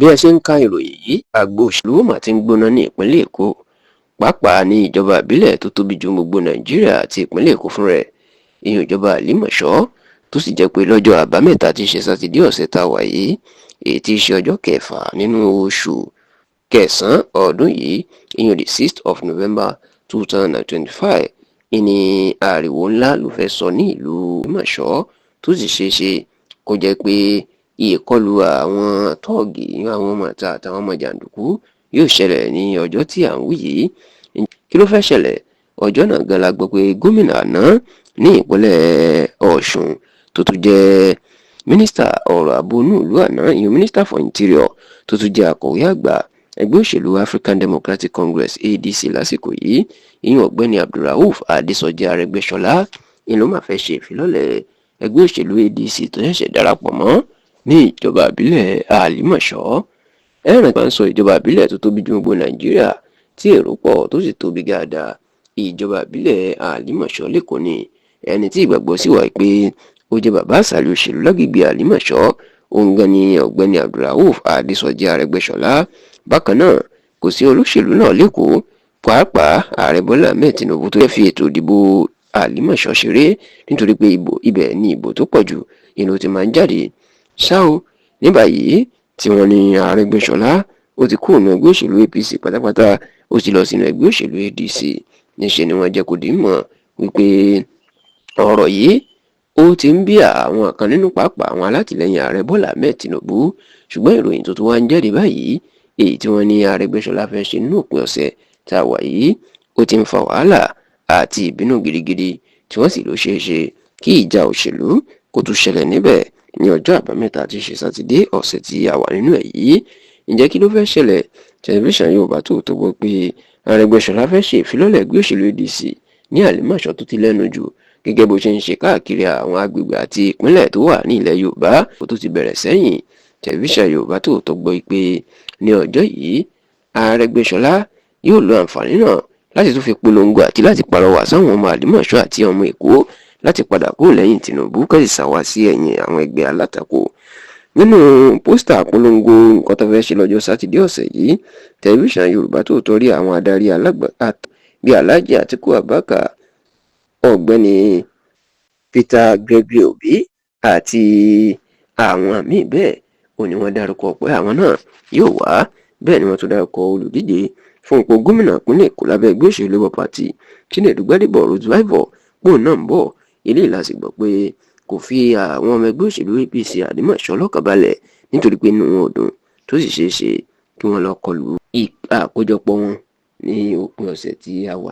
Bí ẹ ṣe ń ka ìròyìn yìí, agbo òṣèlú mà ti ń gbóná ní ìpínlẹ̀ Èkó, pàápàá ní ìjọba ìbílẹ̀ tó tóbi jù gbogbo Nàìjíríà àti ìpínlẹ̀ Èkó fún rẹ̀, ìyẹn ìjọba Àlímọ̀ṣọ́, tó sì jẹ́ pé lọ́jọ́ Àbámẹ́ta tí í ṣe Sátidé ọ̀sẹ̀ tá a wà yìí, èyí tí í ṣe ọjọ́ kẹfà nínú oṣù kẹsàn-án ọdún yìí, ìyẹn the 6th of November 2025, ìní ariwo ńlá ló fẹ́ sọ ní ìlú Àlímọ̀ṣọ́, tó sì ṣeé ṣe kó jẹ́ pé ìkọlù àwọn tọ́ọ̀gì, àwọn ọmọ ìta àtàwọn ọmọ jàǹdùkú yóò ṣẹlẹ̀ ní ọjọ́ tí à ń wí yìí. Kí ló fẹ́ ṣẹlẹ̀ ọjọ́ náà gan la gbọ́ pé gómìnà àná ní ìpínlẹ̀ Ọ̀ṣun, tó tún jẹ́ mínísítà ọ̀rọ̀ ààbò inú ìlú àná, ìyẹn Minister for Interior, tó tún jẹ́ akọ̀wé àgbà ẹgbẹ́ òṣèlú African Democratic Congress, ADC, lásìkò yìí, ìyẹn Ọ̀gbẹ́ni Abdulrauf Adésọjí Arẹ́gbẹ́ṣọlá, ìlú máa fẹ́ ṣe ìfilọ́lẹ̀ ẹgbẹ́ òṣèlú ADC tó ṣẹ̀ṣẹ̀ darapọ̀ mọ́ ní ìjọba ìbílẹ̀ Àlímọ̀ṣọ́. Ẹ̀rìn máa ń sọ ìjọba ìbílẹ̀ tó tóbi ju gbogbo Nàìjíríà, tí èrò pọ̀ tó sì tóbi dáadáa, ìjọba ìbílẹ̀ Àlímọ̀ṣọ́ l'Ékòó ni. Ẹni tí ìgbàgbọ́ sì wà pé ó jẹ́ bàbá àsàlẹ̀ òṣèlú lágbègbè Àlímọ̀ṣọ́, òun gan ni Ọ̀gbẹ́ni Abdulrauf Adésọjí Arẹ́gbẹ́ṣọlá. Bákan náà, kò sí olóṣèlú náà l'Ékòó, pàápàá Ààrẹ Bọ́lá Ahmed Tinubu, tó fẹ́ fi ètò ìdìbò Àlímọ̀ṣọ́ ṣeré, nítorí pé ìbò ibẹ̀ ní ìbò tó pọ̀ jù inú ti máa ń jáde. Ṣá o, ní báyìí tí wọ́n ní Arẹ́gbẹ́ṣọlá ó ti kúrò ní ẹgbẹ́ òṣèlú APC pátápátá, ó ti lọ sínú ẹgbẹ́ òṣèlú ADC, níṣẹ́ ni wọ́n jẹ́ kó di mọ̀ wípé ọ̀rọ̀ yìí ó ti ń bí àwọn kan nínú, pàápàá àwọn alátìlẹyìn Ààrẹ Bọ́lá Ahmed Tinubu. Ṣùgbọ́n ìròyìn tuntun wá ń jáde báyìí, èyí tí wọ́n ní Arẹ́gbẹ́ṣọlá fẹ́ ṣe nínú òpin ọ̀sẹ̀ tá a wà yìí, ó ti ń fa wàhálà àti ìbínú gidigidi, tí wọ́n sì ló ṣeé ṣe kí ìjà òṣèlú kó tún ṣẹlẹ̀ níbẹ̀ ní ọjọ́ Àbámẹ́ta tí í ṣe Sátidé ọ̀sẹ̀ tí a wà nínú ẹ̀ yìí. Ǹjẹ́ kí ló fẹ́ ṣẹlẹ̀? Tẹlifíṣàn Yorùbá Tòótọ́ gbọ́ pé Arẹ́gbẹ́ṣọlá fẹ́ ṣe ìfilọ́lẹ̀ ẹgbẹ́ òṣèlú ADC ní Àlímọ̀ṣọ́ tó ti lẹ́nu jù, gẹ́gẹ́ bó ṣe ń ṣe káàkiri àwọn agbègbè àti ìpínlẹ̀ tó wà ní ilẹ̀ Yorùbá tó ti bẹ̀rẹ̀ sẹ́yìn. Tẹlifíṣàn Yorùbá Tòótọ́ gbọ́ pé ní ọjọ́ yìí, Arẹ́gbẹ́ṣọlá yóò lo àǹfààní náà láti tún fi polongo àti láti pàrọwà sáwọn ọmọ Àlímọ̀ṣọ́ àti ọmọ Èkó láti padà kúrò lẹ́yìn Tinubu, kẹ́sì sá wá sí ẹ̀yìn àwọn ẹgbẹ́ alátakò. Nínú pósítà polongo nǹkan tó fẹ́ ṣe lọ́jọ́ Sátidé ọ̀sẹ̀ yìí, Tẹlifíṣàn Yorùbá Tòótọ́ rí àwọn adarí alágbà bíi Alhaji Atiku Abubakar, Ọ̀gbẹ́ni Peter Gregory Obi àti àwọn míì bẹ́ẹ̀. Ó ní wọ́n dárúkọ pé àwọn náà yóò wá. Bẹ́ẹ̀ ni wọ́n tún dárúkọ olùdíje fún ipò gómìnà ìpínlẹ̀ Èkó lábẹ́ ẹgbẹ́ òṣèlú Labour Party, Chinedu Gbadebo Rhodes-Vivour, pòun náà ń bọ̀. Eléyìí la sì gbọ́ pé kò fi àwọn ọmọ ẹgbẹ́ òṣèlú APC Àlímọ̀ṣọ́ lọ́kàn balẹ̀, nítorí pé inú wọn ò dùn, tó sì ṣeé ṣe kí wọ́n lọ kọlu àkójọpọ̀ wọn ní òpin ọ̀sẹ̀ tí a wà.